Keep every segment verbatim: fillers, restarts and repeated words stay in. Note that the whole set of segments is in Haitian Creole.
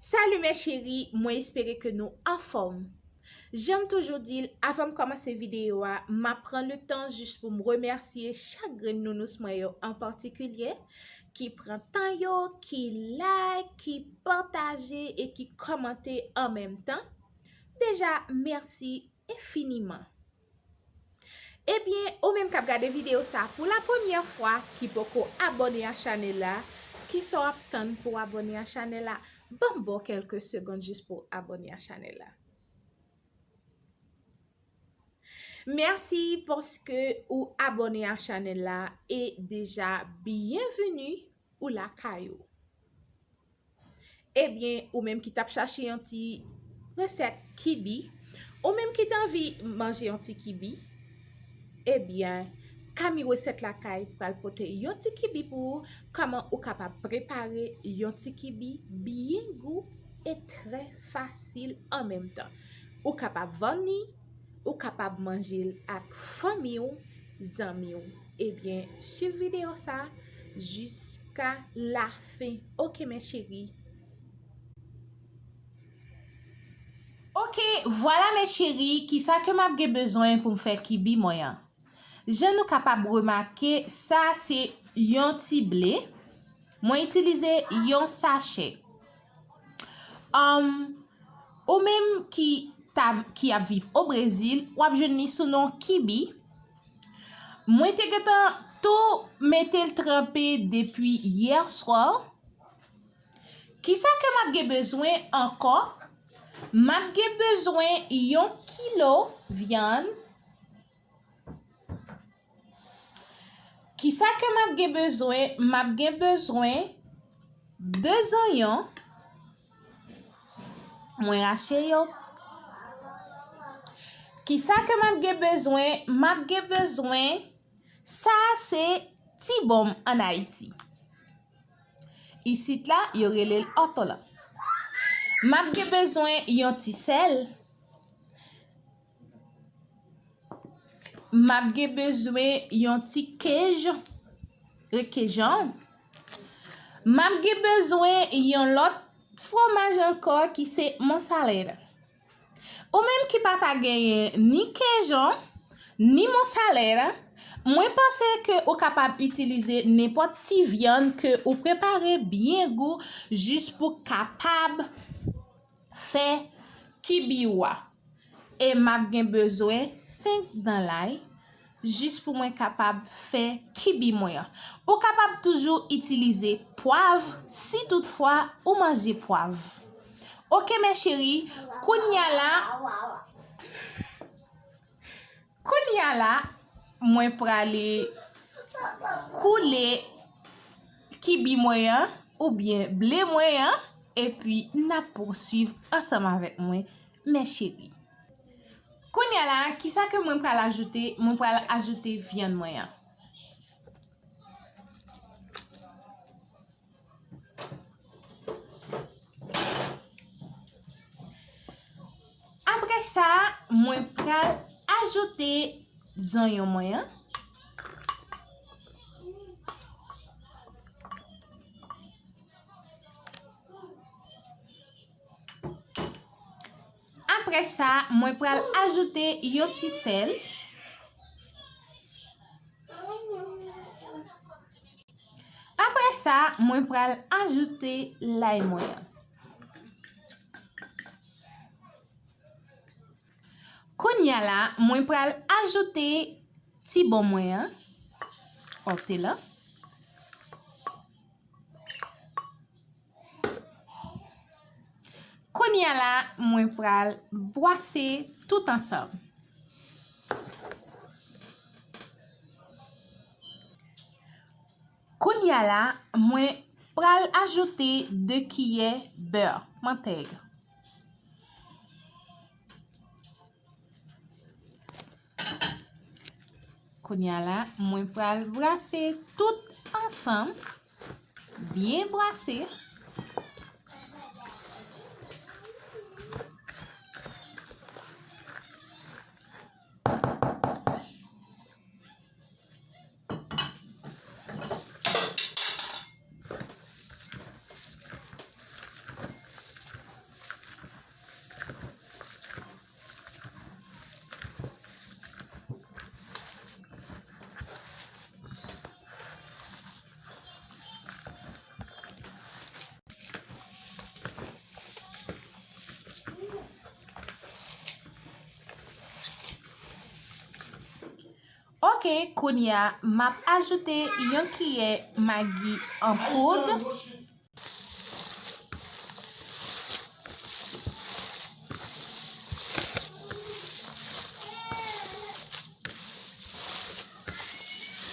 Salut mes chéris, mwen espere ke nou anfòm. Jan m toujou di l, avan m kòmanse videyo a, m ap pran le tan jis pou m remèsye chak grenn nounous mwen yo an patikilye, ki pran tan yo, ki like, ki pataje e ki kòmante an menm tan. Deja, mèsi enfiniman. Ebyen, ou menm k ap gade videyo sa pou la premyè fwa, ki poko abòne a chanèl la, kisa w ap tann pou w abòne a chanèl la? Ban m ba w kèlke segonn jis pou w abòne a chanèl la. Mèsi paske ou abòne a chanèl la e deja byenveni ou lakay ou. Ebyen, ou menm ki t ap chache yon ti resèt kibi, ou menm ki t anvi manje yon ti kibi, ebyen, Kami Resèt Lakay pral pote yon ti kibi pou ou, kòman ou kapab prepare yon ti kibi byen gou e trè fasil an menm tan. Ou kapab vann li, ou kapab manje l ak fanmi w, zanmi w. Ebyen, swiv videyo sa jiska lafen. Oke, mes chéris. Oke, vwala, mes chéris, kisa ke m ap gen bezwen pou m fè kibi mwen an? Jan nou kapab remake, sa se yon ti ble. Mwen itilize yon sachè. Um, ou menm ki ta, ki ap viv o Brezil, w ap jwenn li sou non kibi. Mwen te gentan tou mete l tranpe depi yè swa. Kisa ke m ap gen bezwen ankò? M ap gen bezwen yon kilo vyann. Kisa ke m ap gen bezwen? M ap gen bezwen de zonyon. Mwen rache yo. Kisa ke m ap gen bezwen? M ap gen bezwen, sa a se ti bonm ann Ayiti. Isit la, yo rele l òtolan. M ap gen bezwen yon ti sèl. M ap gen bezwen yon ti kej, rekejan. M ap gen bezwen yon lòt fwomaj ankò ki se monsarela. Ou menm ki pa ta genyen ni kejan, ni monsarela, mwen panse ke ou kapab itilize nenpòt ti vyann ke ou prepare byen gou jis pou kapab fè kibi ou a. E m ap gen bezwen senk dan lay jis pou mwen kapab fè kibi mwen an. Ou kapab toujou itilize pwav si toutfwa ou manje pwav. Oke, mes chéris, kounye a la, kounye a la, mwen prale koule kibi mwen an, oubyen ble mwen an, epi n ap pouswiv ansanm avèk mwen, mes chéris. Kounye a la, kisa ke mwen pral ajoute? Mwen pral ajoute vyann mwen an. Apre sa, mwen pral ajoute zonyon mwen an. Apre sa, mwen pral ajoute yon ti sèl. Apre sa, mwen pral ajoute lay mwen an. Kounye a la, mwen pral ajoute ti bonm mwen an, òtolan. Kounye a la, mwen pral bwase tout ansanm. Kounye a la, mwen pral ajoute de kiyè bè, mantèg. Kounye a la, mwen pral brase tout ansanm, byen brase. Ok, kounye a, m ap ajoute yon kiyè magi an poud.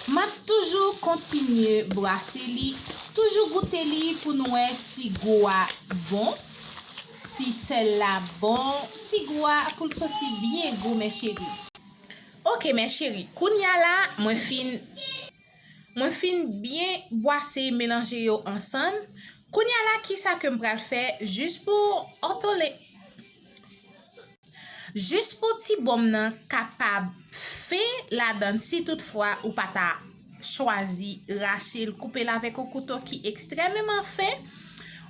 M ap toujou kontinye brase li, toujou goute li pou n wè si gou a bon, si sèl la bon, si gou a pou l soti byen gou, mes chéris. Ok, mes chéris, kounye a la, mwen fin, mwen fin byen bwase, melanje yo ansanm. Kounye a la, kisa ke m pral fè jis pou òtole-, jis pou ti bonm nan kapab fen ladann, si toutfwa ou pa ta chwazi rache l, koupe l avèk yon kouto ki ekstrèmeman fen,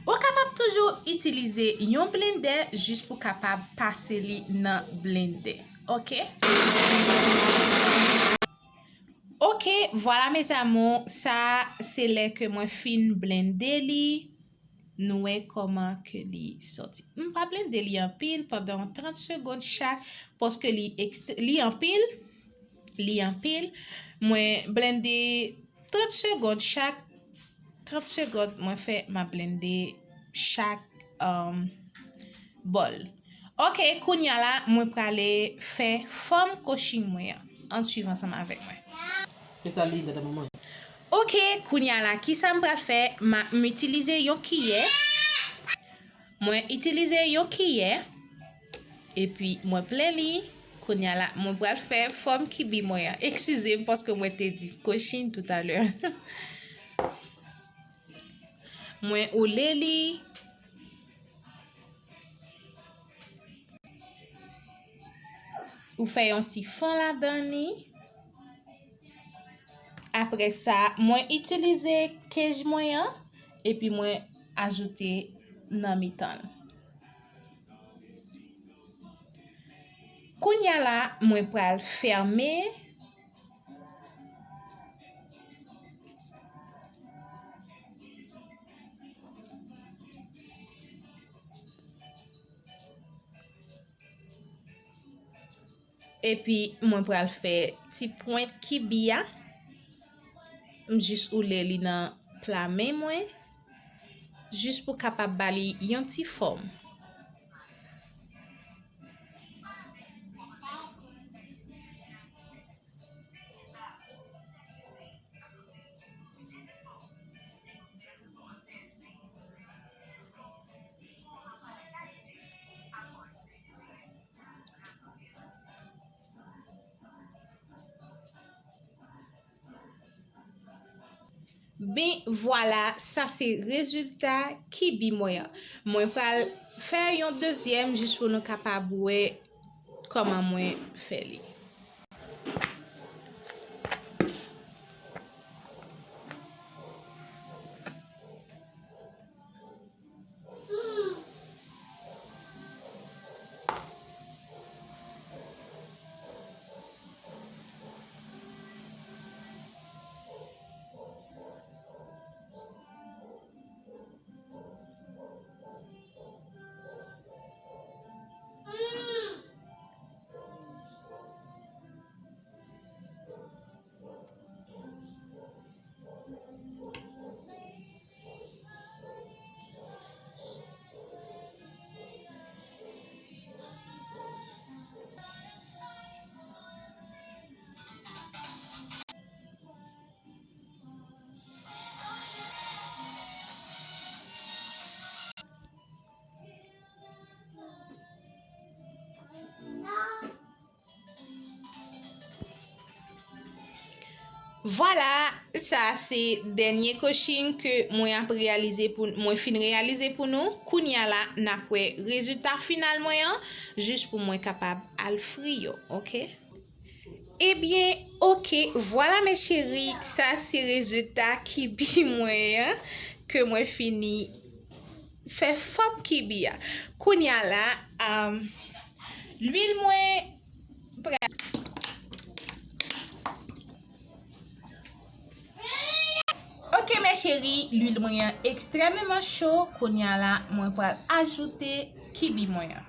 ou kapab toujou itilize yon blendè jis pou kapab pase li nan blendè. Ok? Ok, vwala mes amours, sa se lè ke mwen fin blende li. Nou wè kòman ke li sòti. M pa blende li anpil pandan trant segonn chak, paske li ekst-, li anpil, li anpil. Mwen blende trant segonn chak, trant segonn mwen fè, m ap blende chak, um, bòl. Ok, kounye a la, mwen prale fè fòm koching mwen an. Ann swiv ansanm avèk mwen. Fè sa li, dada manman. Ok, kounye a la, kisa m pral fè? Ma-, m itilize yon kiyè. Mwen itilize yon kiyè. Epi, mwen plen li. Kounye a la, mwen pral fè fòm kibi mwen an. Eskize m paske mwen te di koching toutalè. Mwen oule li. Ou fè yon ti fon ladan li. Apre sa, mwen itilize kej mwen an, epi mwen ajoute nan mitan l. Kounye a la, mwen pral fèmen. Epi mwen pral fè ti pwent kibi a. M jis oule li nan pla men mwen. Jis pou kapab ba li yon ti fòm. Ben vwala, sa se rezilta kibi mwen an. Mwen pral fè yon dezyèm jis pou nou kapab wè kòman mwen fè li. Vwala, sa se dènye koching ke mwen ap reyalize pou, mwen fin reyalize pou nou. Kounye a la, n ap wè rezilta final mwen an, jis pou mwen kapab al fri yo, ok? Ebyen, ok, vwala mes chéris, sa se rezilta kibi mwen an, ke mwen fini fè fòm kibi a. Kounye a la, um, lwil mwen pral. Ok, mes chéris, lwil mwen an ekstrèmeman cho. Kounye a la, mwen pral ajoute kibi mwen an.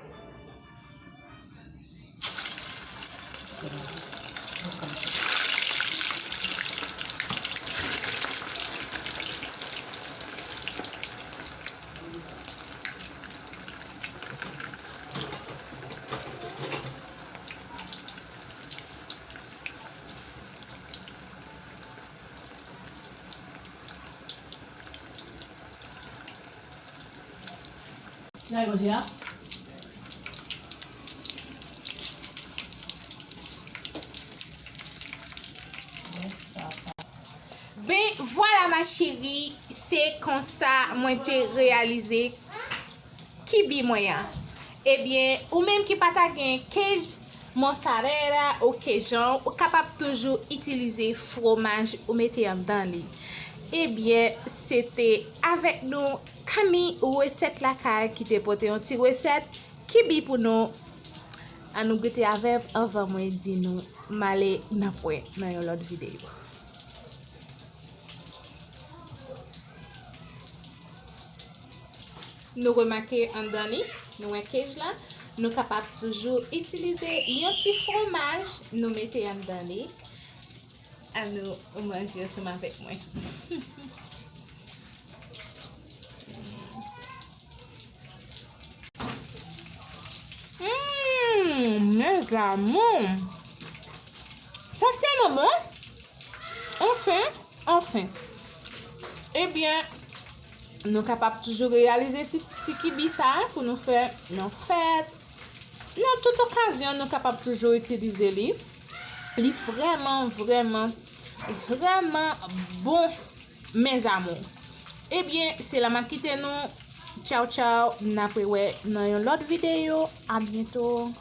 Sa yo di a? Ben, vwala, ma chérie, se konsa mwen te reyalize kibi mwen an. Ebyen, ou menm ki pa ta gen kej mozzarella ou kej an, ou kapab toujou itilize fwomaj ou mete anndan li. Ebyen, se te avèk nou Kami Resèt Lakay ki te pote yon ti resèt kibi pou nou. Ann nou goute avè m anvan mwen di nou m ale nan pwen nan yon lòt videyo. Nou remake anndan li, nou wè kej la, nou kapab toujou itilize yon ti fwomaj nou mete anndan li. Ann nou manje ansanm avèk mwen. Mmm, mes amours! Sa tèlman bon! Anfen, anfen. Ebyen, nou kapab toujou reyalize ti, ti kibi sa a pou nou fè nan fèt. Nan tout okazyon, nou kapab toujou itilize li. Li vrèman, vrèman, vrèman bon, mes amours. Ebyen, se la m ap kite nou. Tchaw, tchaw. N ap rewè nan yon lòt videyo. A byento.